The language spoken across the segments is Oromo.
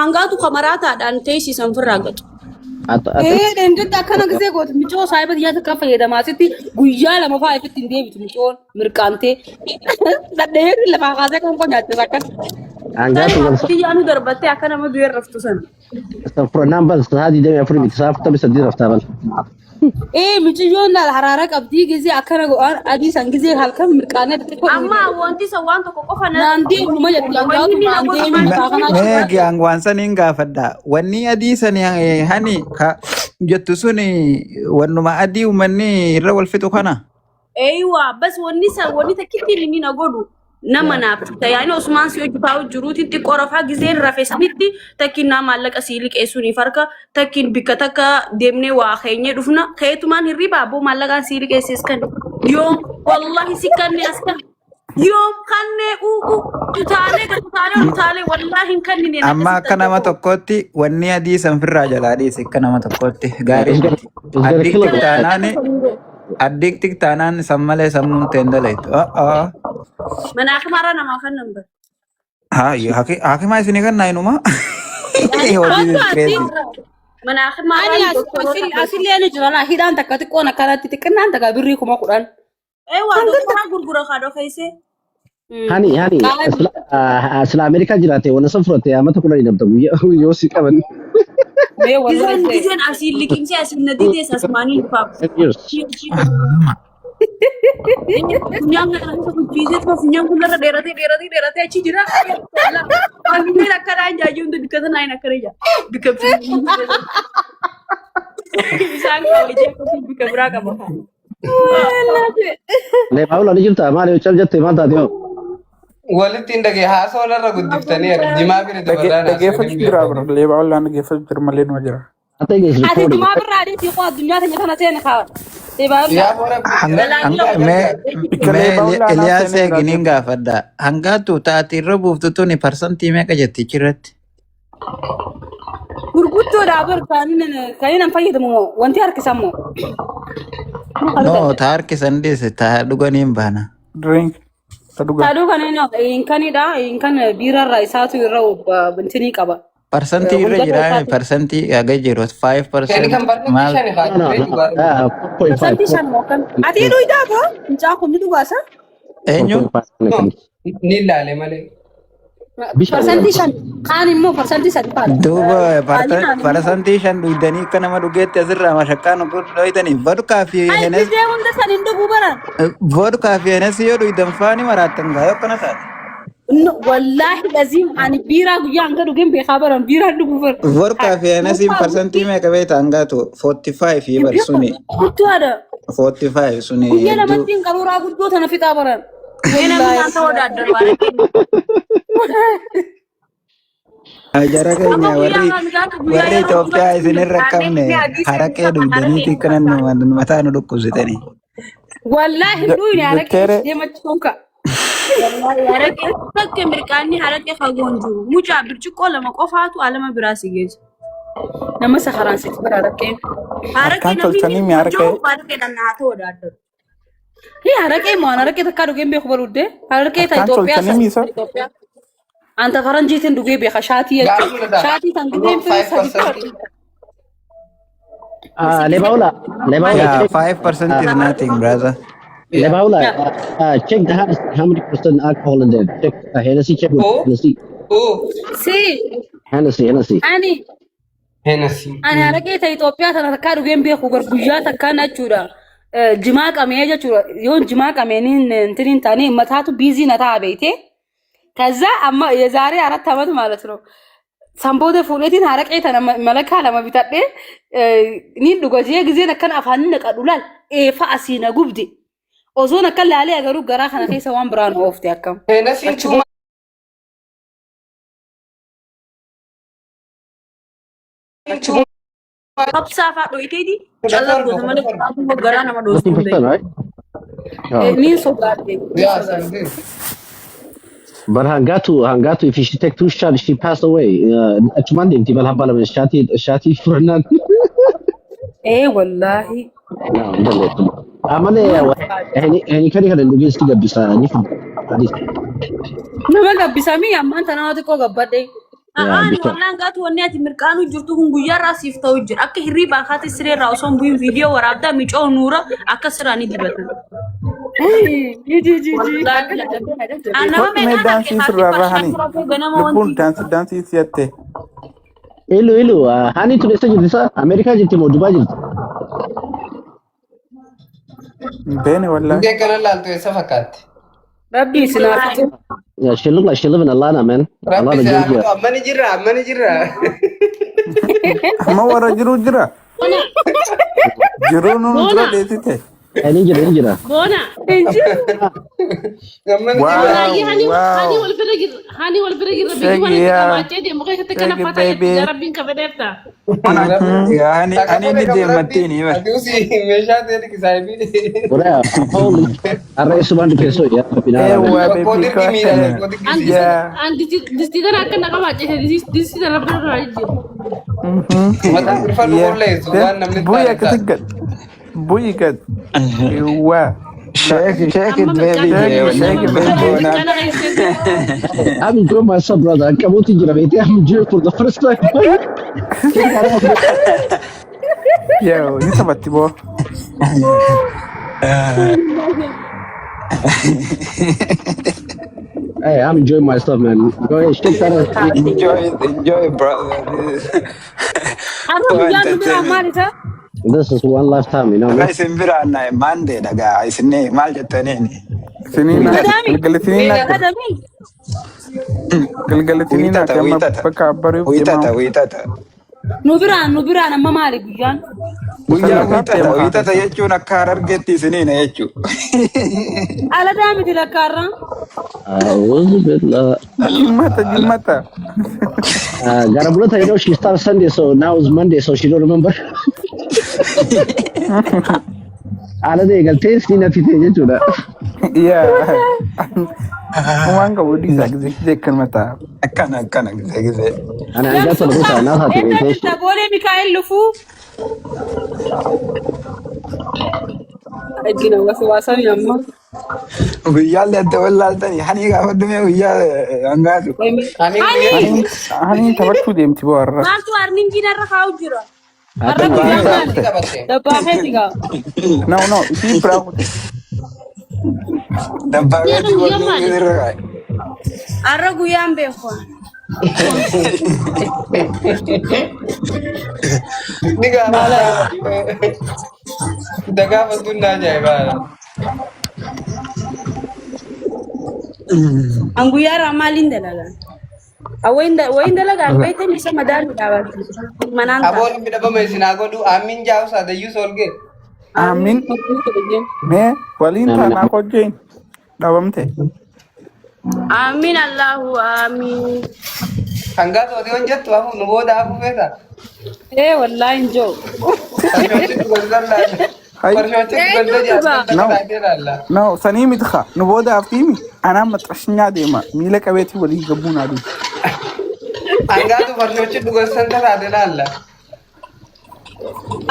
Hangaatu kamaraataadhaan teessisan firraa gatu. Ata ata Ee dheengadda akkana gisee goote micoo saayiba xiyyaa takka fayyadamaa asitti guyyaa lama fa'aa ifitti hin deebitu micoon mirqaantee. Dhadhee lafaa kaasee kan koo nyaachisa akkas. Hangaatu wal Kiyyaanu darbattee akka nama du'e raftu sana. san furannaan bal sa'a 24 miti sa'a 48 raftaa bal. Ee miciyyoon laal haraara qabdii gisee akkana go'aan adii san gisee halkan mirqaanee xixiqqoo Amma wanti isa waan tokko qofa na naan deemu jetti wanni hangaatu inni na naan godhu deemu maal mataa kanaa Mee jira. gaan waan saniin gaafadha. Wanni adii sani hani ka jettu suni wannuma adii uummanni irra wal fixu kana. Eeywa bas wanni san wanni takkittiin inni na godhu nama naaf tajaajila osumaan si hojii taa'u jiruutiin xiqqoo rafaa gizeen rafe sanitti takkiin naa maallaqa sii liqeessuuniif harka takkiin bikka takka deemnee waa keenyee dhufna keetumaan hirribaa abboo maallaqaan sii liqeesses kan yoom wallahi si kanne as kan yoom kannee u'u utaalee gad utaalee ol utaalee wallahi hin kannine Amma akkasitti akka nama adda tokkootti wanni adii san firraa jalaa dhiisi akka nama tokkootti gaarii It's gonna miti. it's gonna kill Addictive it. taanaani addictive taanaan san malee sammuun teen dalaytu. Uh-oh. Mana akmaraa namaa kan nan bara. Haa hakimaa isinii kan naayinuma. Hojii Kottu is crazy. ati Mana ani akmaraa doktoroota asillee ni jira laa hidhaan takka xiqqoon akkanatti xiqqinaan takka birrii 10,000. Eewwa doktora gurgura kaadho keessee. Hani hani Qaali. sila Ameerikaa jiraate wana san fudhatte amata 10 namta guyyaa yoo si qaban. Mee wallahi Gizeen ta'e. gizeen asiin liqimsee asiin na didees asumaanii dhufaaf. Years. Funyaan kana keessa kuchiisee tuma funyaan kun irra dheeratee dheeratee dheeratee achi jira. Waanjirri akkanaa hin jaajii hundi bikka sanaa hin akkana jaa. Bikka isaan qaba ijee akkasii bikka biraa qaba. Leebaawula ni jirta maal yoo cal jette maal taate hoo? Walitti hin dhagee haasoo narra guddiftanii jimaa bira dabalaa naasoo Dhageeffachuu hin jira beekan. bro. Leebaa ollaan dhageeffachuu jira malee numa jira. I think it's Ati recording. jimaa birraa adiitii koo addunyaa teenya tana seeni kaa. Leebaa Yaa ollaa. bora Hanga Galaanni hanga mee Bikka mee leebaa ollaanaa Eliyaas seenee jira eeginiin jedhu. gaafadha. Hangaatu taati irra buuftu tuni parsantii meeqa jetti achirratti? Gurguddoodhaa bar kan inni nan fayyadamu moo wanti harkisan moo. No, ta harkisan dhiise ta dhuganiin baana. Drink. Ta dhugan. Taaduu kan inni kanidha kan biirarraa isaatu irra intinii qaba. Parsantii irra Hundarra jiraame isaatu. parsantii haga jiru Shani 5% kan barreetti maal shani haa No, no, dirree no. dhugaa dhugaa. 4.5. Parsantii 5 moo akkam? Ati dhuyidaa boo? Mucaa kun ni dhugaasa? eenyu 4.5. Ni ilaale malee. Bishaan Parsantii 5 kaan immoo parsantii 3 faadha. Duuba Baay'inaan immoo. parsantii 5 dhuydanii akka nama dhugeetti asirraa mashaqqaa nu dhoytanii vodkaa fi Ay henes gisee hunda san hin dhuguu baran. vodkaa fi henes yoo dhuydan faani maraattan gaa yoo akkana taate. No, wallaahi laziim ani biiraa guyyaa hanga dhugeen beekaa baran biiraa dhuguu bar. Vodkaa fi henesiin Dhuunfaa parsantii guddii meeqa beekta hangaatu 45 fi bar suni guddaadha. 45 suni Guyyaa hedduu lamatti hin qaruuraa guddoo tana fixaa baran. Mee namni Wallaahi. naan ta'uu daaddaru araqee. Jara Amma keenya guyyaa warri kan gaafa guyyaa warri yeroo Itoophiyaa hundaa isinirra qabne mirqaanee adii haraqee seenu dhugdaniiti haraqee akkana nu mataa nu dhukkubsitanii. Wallaahi hin dhuyne haraqee Jetteere deemachuun ka. Haraqee takka mirqaanni haraqee fagoon jiru. Mucaa birciqqoo lama qofaatu alama biraa si geessa. Nama sakaraan sitti bara haraqeen. Haraqee harkaan namni tolchanii inni mi'a haraqee hojjetu haraqeedhaan naa ta'uu daaddaru. Hii haraqee moo an haraqee takkaa dhugeen beeku baruudde. Haraqee ta harkaan Itoophiyaa tolchanii san miisa. Itoophiyaa. Anta faranjiitiin dhugee beeka shaatii jechuudha. Gaafuu lataa. Shaatii tan dhugeen firii 5 sadi percent. Lebaula, Lebaula, Yeah, check. 5% is nothing, brother. Lebaula, Yeah. check the how many percent alcohol in there. Check Hennessy, check with Oh, Hennessy, oh, Si Hennessy, Hennessy. ani Hennessy. ani haraqee ta Itoophiyaa tana takkaa dhugeen beeku gar guyyaa takkaan jechuudha. Jimaa qamee jechuudha. Yoon jimaa qameeniin intiniin taanii mataatu biizii na ta'a beeytee. ከዛ አማ የዛሬ 4 ዓመት ማለት ነው San booda fuudheetiin haraqee tana malakaa lama bitadhee niin dhuga jee gizeen akkan afaan naqadhu laal eefa asii na gubde. Osoon akkan laalee agaruu garaa kana keessa waan biraa nu oofte akkam. Hennessy Achi too booda Qabsaa fa'aa dhoyiteeti callaa goota malee garaa nama dhoosuu hin 14%, beeku. right? Oh, okay. Niin sodaadhe. Niin Yeah, sodaadhe. sandin. But Hangatu, Hangatu, if she take two shots, she passed away. Achumaan deemti bal habba lama shaatii shaatii furannaan. Ee wallaahi. No, hin dandeettu. Amalee heni kani kana dhugee sitti gabbisa ni fida. Nama gabbisamii ammaan tanaa xiqqoo gabbadhe. Yaa Aan bishaan. Wallaan gaatu wanni ati mirqaanuu jirtu kun guyyaarraa siif ta'u jira. Akka hirriibaa kaate sireerraa osoo hin bu'in viidiyoo waraabdaa micoo nuura akka siraa ni dibatan. Aan nama Kottu mee meeqaan arge daansii kaatee sirraa farshaa bahanii. turafuu ganama Lubbuun wanti. daansii daansii si'atte. Ilu ilu hani tun eessa jirti isa? Ameerikaa jirti moo Dubaa jirti? Hin beene wallaahi. Hundee kana laaltu eessa fakkaatti? Rabbi isin haa fixu. Yeah, she look like she live in Atlanta, man. Rabbi Atlanta, si haa Georgia. fixu. Amma ni jirra, amma ni jirra. Amma warra jiruu jira. Bona. Jiruu nuun dura Bona. dheessite. Ni jira, ni jira. Bona. Hin jiru. Amma ni jirra. Wow, Wallaahi hani hani wow. wal bira jirra hani wal bira jirra biyyi Shaggy walitti yaa. qabaachee deemu keessatti kana Shaggy fataa jirti baby. yaa rabbiin kabadeerta. Hani Takka hani fuudhe ni qabu rabbi. deemmattiin bar. Ati usii meeshaa ta'e dhiqisaafi. Wala, holy. Arra isumaan dhufeessoo yaa Rabbi naa Ewa raabee. Tokko baby go dirqi miidha, ahead. tokko An dirqisiisa. Yeah. an distii tana akka na qabaachee distii tana bira irraa jijjiiru. Mataa irfa Yeah. dhuguulleessu Then waan namni bu'i taane akkasi taate. gad. Bu'i gad. Ewa. Shake shake it Amma baby mirqaana Shake jee it, wanni shake it amma baby. boona. mirqaana keessatti. I'm enjoying myself, brother. Akkamuutti jira beektee? I'm enjoying for the first time. Yo, ni taphatti boo. Hey, I'm enjoying myself, man. Go ahead, shake that ass. Enjoy it, enjoy it, brother. This is Har'a so guyyaan nu biraa entertaining. maal isa? This is one lifetime, you know Har'a what I mean? isin biraan na Monday dhagaa isin maal jettaniini? Siniin Wiixata. Qadaami. galgala siniin Miidha. akka. Qadami. Galgala siniin Wiixata akka amma wiixata. bakka abbariif Wiixata deemaa. wiixata. Nu biraan amma maali guyyaan? Guyyaa Salaasaaf wiixata deema kaa wiixata keessa. jechuun akka harargeetti isiniina jechuudha. Aladaa miti lakkaarra. A'uudhu billah. Jimmata jimmata. Garabulata, you know, she started Sunday, so now it's Monday, so she don't remember. Haala ta'e galtee siin ati ta'e jechuudha. Yaa. Waan qabu dhiisaa gisee gisee akkanuma ta'a. Akkana akkana gisee gisee. Ani hangaa sana gosa naa taate Eessa beektee. jirta boolee Mikaa'el lufuu? Argina waswaasanii amma. Guyyaallee adda wallaaltanii hani gaafa dhumee guyyaa hangaatu. Ani Hani! guyyaa Hani Hani taphachuu deemti boo har'a. Maaltu arningiin irra kaa'u jira? Har'a Isii guyyaan biraa maali? kute. taphatte. Dabbaa keeti gaa. No no isii biraa kute. dabbaa Har'a keetii guyyaan wanni maali? irra kaa'e. Arra guyyaan beeku. Ni gaafata. Da gaafattu na ajaa'ibaa. An guyyaa irraa maaliin dalagaa? Wayin dalagaa beektan isa madaaluu dhaabatti. Manaan ta'a. Aboon midhabama isin haa godhu. Aamiin jaawusaa dayyuu solgee. Aamin. Mee waliin taanaa hojjeen dhabamte. Amiin Allahu amiin. Hangaa tootee hojjettu hafu nu booda hafu feeta. Ee wallaahi hin jiru. Farshoochi dhugan laalla. Hai. Farshoochi dhugan Eenyutu jaarsan dhugaa? takka No. taatee laalla. No sanii miti kaa nu booda haftiimi anaan maxxashinyaa deema miila qabeetii walii gabbuu naa deema. Hangaatu farshoochi dhugan san taatee laalla.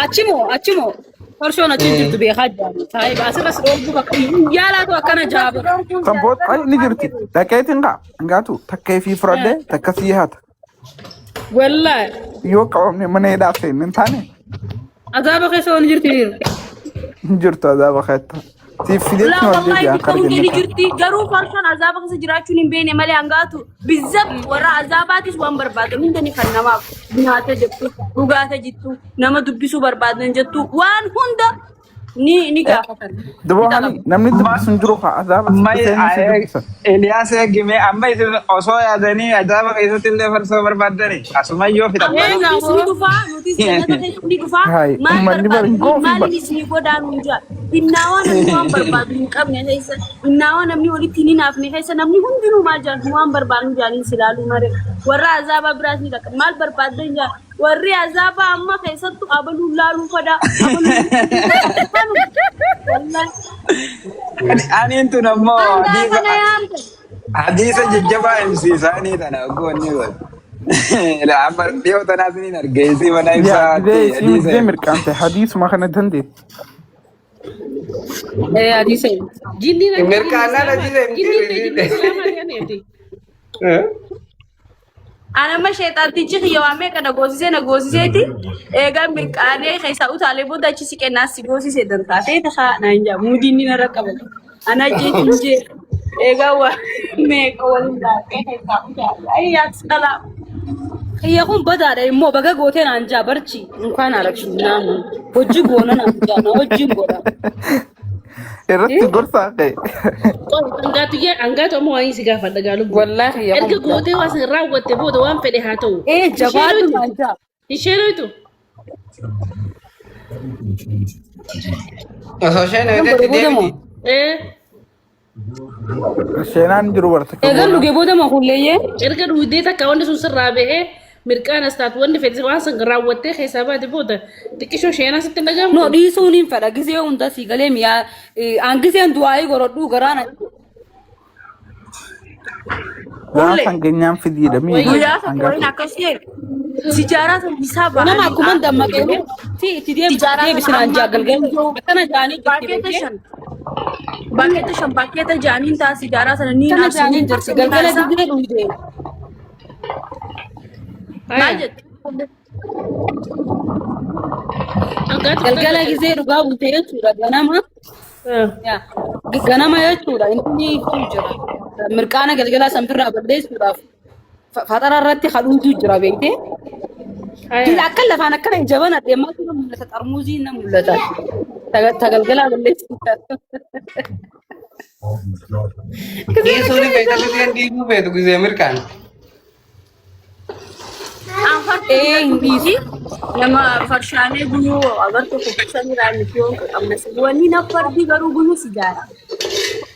Achimoo achimoo farshoon achi jirtu beekaa jaalu. Saayiba asirras dhoorgu bakka yaalaatu akkana jaabira. Kan booda ay ni jirti dhaqeetiin kaa hangaatu takka ifii fudhadhee takka sii hata Wallaahi yoo qabamne mana hidhaa seenne hin taane azaaba keessa waan jirti dhiiru. hin jirtu azaaba keetta. Siif fideetti Laa wal wallahi deebi'an bikka kara hundi ni jennata. jirti garuu farshoon azaaba keessa jiraachuun hin beekne malee hangaatu bizzab warra azaabaatis waan barbaadan hunda ni kan namaaf nyaata jettu dhugaata jettu nama dubbisuu barbaadan jettu waan hunda ni ni gaafatan Duboo ni hani xalabu. namni Amma dubbisu hin jiru kaa azaaba amma seenni si dubbisan. Eliyaas eegime amma isin osoo yaadanii ajaa'aba keessatti illee farsoo barbaaddanii asuma yoo Amma fixattan. Eegaa nutis ni hoo. dhufaa nutis jannata keessa ni dhufaa Hai maal uummanni bari hin barbaadanii goofi bar. maaliin isinii godaanuun jaa innaawaa namni waan barbaadu hin qabne keessa innaawaa namni walitti hin hinaafne keessa namni hundinuu maal jaan waan barbaadnu jaaniin silaaluu mare warra azaabaa biraas ni dhaqa maal barbaaddan jaa warri azaabaa amma keessattu abaluun laaluu fada abaluun kanuma wallahi Aniin tun ammoo hangaa hadiisa kana yaamte hadiisa jajjabaa himsiisaanii tana oggoonni godhu. Amma dhiyoo tanaas ni arge isii mana Yaa ibsaatti gizee isii hadiisa gizee himte. mirqaante hadiisuma kana dandeetti. Ee hadiisa. Jinniin akka jinni Mirkaanaan islaamaa ajiisa hin jinniin jirre. jinni islaamaa jedhaneeti. Anama sheexaantichi kiyya waan meeqa na goosisee na goosiseeti eegaa mirqaanee keessaa utaalee booda achi siqee naas si goosisee dantaa ta'e tasaa naan jaa muudiin ni narra qabata. Ana jechuun jee eegaa waan meeqa waliin daakee keessaa utaalee ayyaa salaam. Kiyya kun badaadha immoo baga gootee naan jaa barchi inkaan arabshu naamu hojii goona naan jaa na wajjin godha. Irratti gorsaa ka'e. Hangaatu jee hangaatu amma waan si gaafadha gaa lubbu. Wallaahi kiyya kun Erga gootee waan sin raawwatte booda waan fedhe haa ta'u. Ee jabaadhu naan jaa. Isheen hoytu. Osoo isheen Kan hoyitetti godhe booda moo? deebiti. Ee Seenaan jiru barta Eegan dhugee booda moo kulleeyyee? erga dhuydee takka wanni sun sirraa bahee mirqaanas taatu wanni fedhe waan san raawwattee keessaa baate booda xiqqishoo sheenaa sitti hin No dhagahamtu. dhiisuun hin fedha gisee hunda sii galee mi'aa aan giseen du'aayii godhadhuu garaan Waan sanganyaan fidiidha miidha. Guyyaa tokko waliin akkas ta'e sijaaraa san isaa Nama ba'anii akkuma dammaqee ti itti deebisinaan jaa galgala akkana jaanii jirti Baakkeeta beekee shan baakkeeta shan baakkeeta ja'aniin ta'a sijaaraa sana ni akkana naarsu jaanii ni jirti naarsu ni galgala naarsa. didee dhuyde. Maal jette? Hangaatu Galgala gisee dhugaa bulte jechuudha ganama. Yaa, ganama jechuudha inni ibsu jira. Mirqaana galgala sanbirraa balleessuudhaaf faxara irratti hadhuutu jira beektee. Akka lafaan akkana hin jaban adeemaa jiru mul'ata xarmuuziin na mul'ata. Tagalgalaa balleessuudhaaf. Dhiisuu ni feeta giseen dhiisuu feetu gisee mirkaan. Ee hin dhiisu. Nama farshaalee guyyuu agartuu kubbisanii raawwatu yoo qabna. Wanni na fardi garuu guyyuu sijaaraa.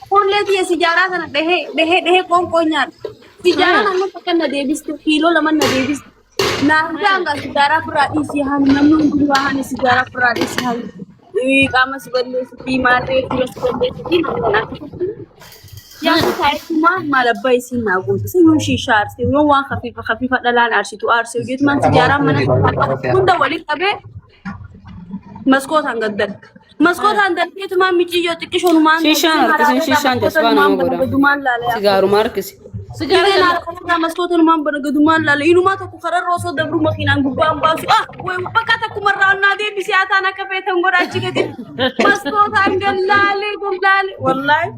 Fuullee tiyya sijaaraa sana dhahee dhahee dhahee qoonqoo nyaadha. Sijaaraan amma takka na deebiste kiiloo lama na deebiste. Naaf daangaa sijaaraa firaa dhiisii hani namni hundinuu hani sijaaraa firaa dhiisii hani. Qaama si balleessitii maal fuula si balleessitii namni akkasitti. Yaa taa'eetumaa maal abbaa isiin naa goote si yoo shiishaa aarse yoo waan hafiifa hafiifa dhalaan aarsitu aarse hojjetumaan sijaaraan mana hunda waliin qabee maskootaan gaddal. Maskootaan darbeetumaan miciyyoo xiqqishoonumaan Shiishaan harkisin shiishaan jasbaa nama godha. Gadumaan laala. Sigaaruma harkisi. Sigaara Sigaaraa kanarraa maskootanumaan bana gadumaan laala. Inumaa tokko kararra osoo dabru makiinaan gubbaan baasu. Ah way bakka takkumarraa onnaa deebisee haa ta'an akka feetan godha achi gadi. Maskootaan gallaalee gallaalee wallaahi.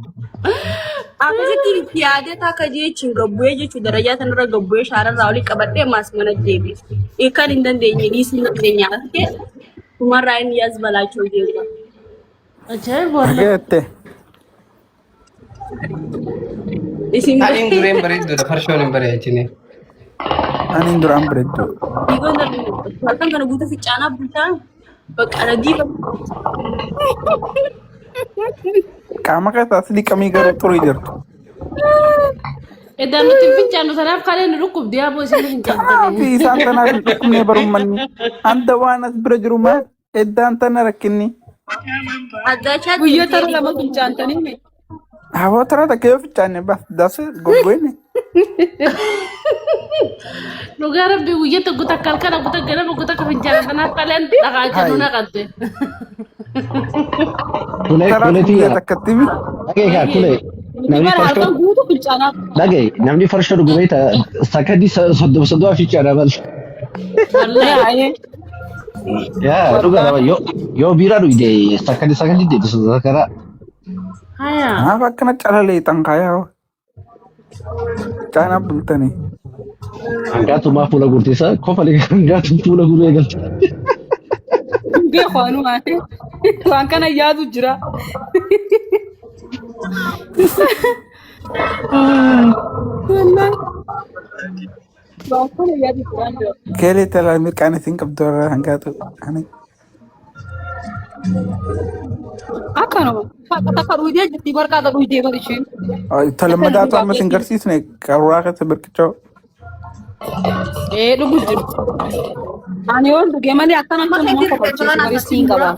Akkasitti itti yaadee takka jechuun gabbu'ee jechuun darajaa sanarra gabbu'ee shaararraa olii qabadhee maas mana deebi'e. Kan hin dandeenye dhiisuu hin dandeenye akka Tumarraa inni yaas balaachuu jechuudha. Ajaa'iba wallah. Dhageette. Isin Aniin dureen bareedduudha farshoon hin bareechine. Ani duraan bareeddu. Diigoon halkan kana guutuu fincaanaa bulchaa bakka ana diiba. Qaama keessaa asli qamii garuu xurii jirtu. Edaa nuti hin fincaannu sanaaf kalee nu dhukkubdi yaa boo isin Kanaaf fincaantanii. isaan tanaaf hin dhukkubne barummanni. Anda waan as bira jiru maal? Eddaan tana rakkinni. Addaachaa Guyyaa tara lama fincaantanii mi? Haboo tara takka yoo fincaanne bas dase goggoyne. Dhugaa rabbii guyyaa tokko takka halkan tokko takka ganama tokko takka fincaanan tanaaf kaleen dhagaa jennu Hai. naqatte. Kulee Tara kulee guyyaa tiyya takkatti mi? dhagee kaa kulee Nuti namni bara farshoo halkan guutuu fincaanaa. dhagee namni farshoo dhugu beekta sakandii soddoma soddoma fiichaadha bal. Wallaahi. Yaa'ee. Yaa dhugaa Wallaahi. yoo yoo biiraa dhugde sakandii sakandii deebisu sakara. Haya. Kanaaf akkana calalee xanqaayaa caanaa bultanii. Hangaatumaa fuula gurtiisa kofa hangaatu fuula guruu eegalte. Beeku anuu waan kana yaadu jira. Wallaahi. Waan kana yaadu jira. Keelee talaa mirqaan isin qabdu irraa hangaatu. Ani Akkanuma. Takka dhuydee jirti barqaa dhuydee bar isheen. talammadaatu amma isin garsiisne qaruuraa keessa birqichoo. Ee dhugu jirti. Ani yoon dhuge malee akkana Amma nama keetii kofalchiisu rifeensa baristiin qaba.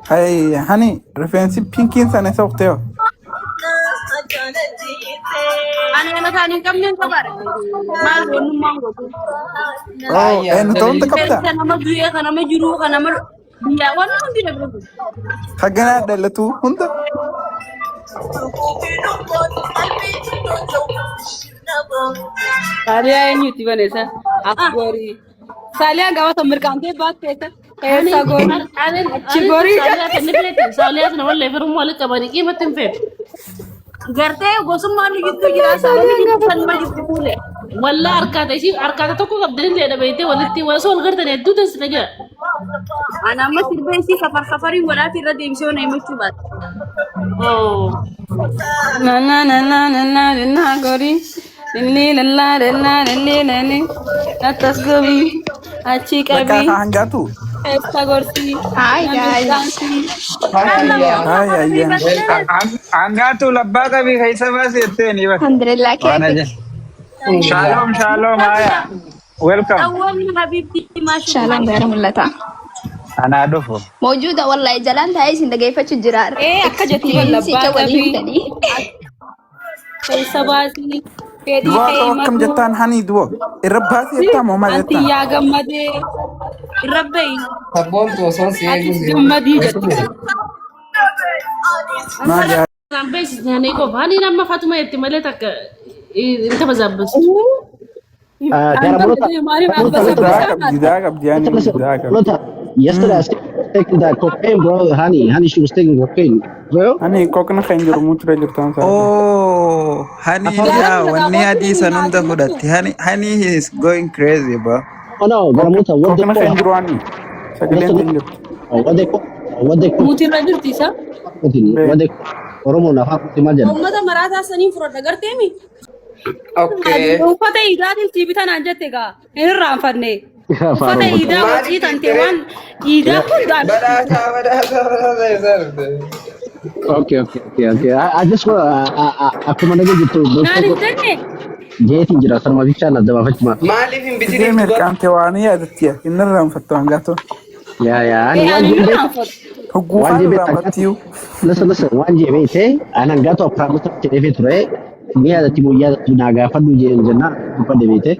Hai hani rifeensi pinkiin sana isa uqtee hoo? Ani ana ta'an hin qabne hin qabaadha. Maal wannummaan godhu. Oo Ayyaa eenyu ta'uun qabda? Rifeensa nama du'ee kan nama jiruu kan nama biyyaa waan hundi na bira jiru. Haganaa dhalatu hunda. Saaliyaa eenyuti baneessa? Afgorii. Saaliyaan gaafa san mirqaantee baatte eessa? Eessa gorii? Achi gorii jette. Saaliyaa sana wallee firummaa walitti qabanii qiimatti hin feetu. Gartee gosummaan nu gidduu jira sababni gidduu sanuma jirtu fuule. Wallaa harkaata ishii harkaata tokko qabdanii illee dhabeettee walitti osoo wal gartanii hedduu teessi dhagaa. Ana amma sirba isii kafar kafariin godhaati irra deebisee na himachuu baate. Na na na na na na na na gorii. Lilli lallaa lallaa lilli lalli. Attas gobii. Achi Bakka qabii. hangaatu. Eessa gorsii. Hi Na guys. mirqaansii. Hayi ayyaan. Hangaatu labbaa qabii keessa baasi jetteen ibata. Alhamdulillah Waan كيفك؟ aja. Shalom shalom haya. Welcome. Awwamni habiibti maashii Shalom غير ملتا Anaa dhufu. موجودة والله جلان تاي سندقي فتش جرار Ee akka jetti labbaa experience ولي qabii. هدني Keessa baasii. Fedhii Du'a kee ta'u akkam himadhu. jettaan hani du'a. Irra baasi jettaa moo maal Anti jettaan? yaa gammadee. irra bahi. Sabboontu osoon si eegu Atis si gammadii jette. Maal yaa Isaan beeksisni hani qofa. Hani nama fatuma jetti malee takka hin tabazaabbastu. Gara Mulata, Maaliif Mulata, abbasa Mulata, daa bisaa qabdi daa qabdi hani listen, daa qabdi. Mulata. Yesterday I was taking that cocaine, bro. Honey, honey, she was taking cocaine, bro. Hani kookna kan jiru mutura jirtaan saate. Oh, hani Afaan yaa wanni adii san hunda fudhatti. Hani hani he is going crazy bro. Oh no, gara Mulata, what they Kookna call, kan jiru hani. Sagaleen listen, kan jirtu. what they call, what they call, Mutirra jirti isa. what they call, Oromoon afaan Oromoo maal jedha? Uummata maraataa saniin fudhadha garteemi. Okay. Uffata iidaatiin sii bitanaan jette gaa hin irraanfanne. Afaan Uffata Oromoo. iidaa Maaliif wajjii tante tiree? waan iidaa hundaan. Badhaasaa badhaasaa badhaasaa eessa argite? Okay. I just want akkuma naga jirtu Naan hin jenne. jeetiin jira sanuma bichaan adda baafachumaaf. Maaliif hin Sigee bitiniif dhugaa? mirqaante waan yaadatti hin irraanfattu hangaatu. Yaa yaa ani Ee waan ani hin jee beekte irraanfadhu. waan Hogguufaan jee beekte irraanfattiyu. listen listen waan jee beekte ani hangaatu afraamota jedheefee ture ni yaadatti moo yaadatti naa gaafadhu jeen jennaan dubbadhe beekte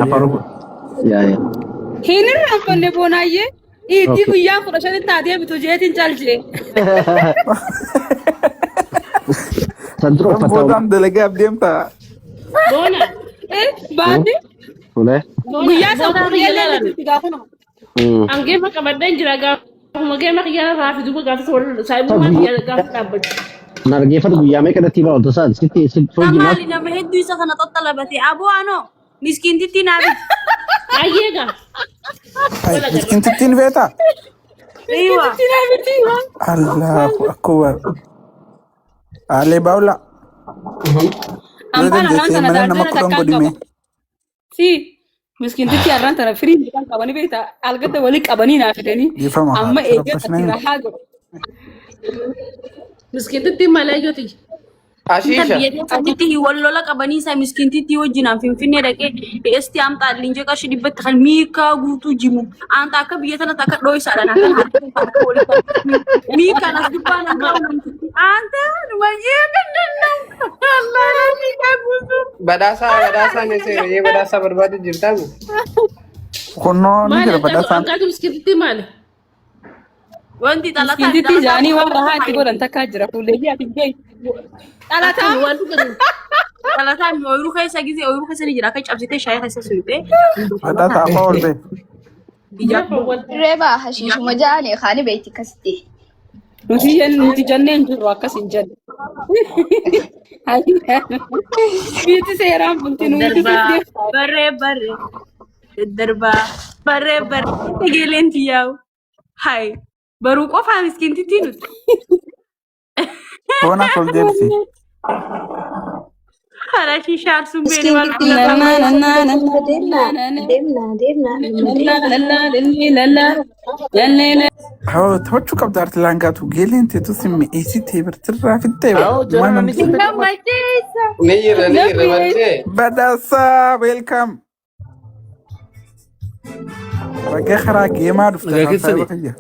afaan Oromoo. Yaa yaa. Hin irraanfanne boonaayyee. Iiddii Okay. guyyaa 15 taatee bitu jeetiin calje. San dura Kan uffata boodaan dalagaaf deemtaa. Boona. Ee baanni fuulee. Boona. guyyaa san Boona biyya fuudhee laalan. jirti gaafa nama. An geema qabadheen jira gaafuma geema kiyyaana irraa fi duuba gaafa saayibummaa kiyyaana gaafa dhaabbatu. Nargeeffatu guyyaa meeqa natti hima wanta isaan sitti sitti hojii maal Maali nama hedduu isa kana xaxxalabate aboo anoo miskiintitti naa biti. Ayyee gaa. Ay miskintittiin feetaa? Iwa. Miskiintitti naa biti. Allahu akbar. Aalee baawla. Yoo Ambaan arraan dandeesse tana mana nama daardeera 10 takkaan godhime. qaba. Si miskiintitti arraan tana firii kan qabanii beektaa algata walii qabanii naa fidanii Dhiifama haa amma eegaa ati tarabbasnee. rahaa godhu. Miskiintitti malee yooti. Inta Ashiisha. biyya keessatti wal lola qabanii isaa miskiintitti wajjinaan finfinnee dhaqee eesti amxaa linjee qarshii 100tti kan miikaa guutuu jimu. Anta akka biyya tanatti akka dhooysaadhaan akka harka walitti miikaan as gubbaan hangaa namtitti. Anta numa eegan Allah miikaa guutuu. Badhaasaa badhaasaan eessa yeroo badhaasaa barbaadu jirtaa? Kunnoo ni Maali jira badhaasaan. hangaatu miskiintitti maali? Wanti xalataa Miskiintitti xalataa jaanii waan rahaa itti godhan takkaa jira fuullee ati hin beektu. Dhalataa Akkuma waan dhugan. Xalataan ooyiruu keessa gisee ooyiruu keessa ni jira akka cabsitee shaayii keessa suyitee. Badhaasaa afaa ol ba'e. Reba hashiish majani khani beeyti kasti. Nuti nuti jennee hin jirru akkas hin jenne. Biyyi seeraan bulti nuti Darbaa barree barree daddarbaa barree barree tegeeleen tiyyaa'u. Hai baruu qofaa miskiintitti nuti. Boona ol deebisi. Haala shishaarsuun beeni maal Miskiintitti godhata. deemna deemna deemna deemna. Haa taphachuu qabda arti laangaatu geeleen teetu si mi'eessitee birtirraa fittee Awo jara waan namni namti. sitti Gammachiisa. Ni jira ni jira malee. Badhaasaa welcome. Ragaa karaa geemaa dhufte Nagaa kan saayiba keessanii kiyya.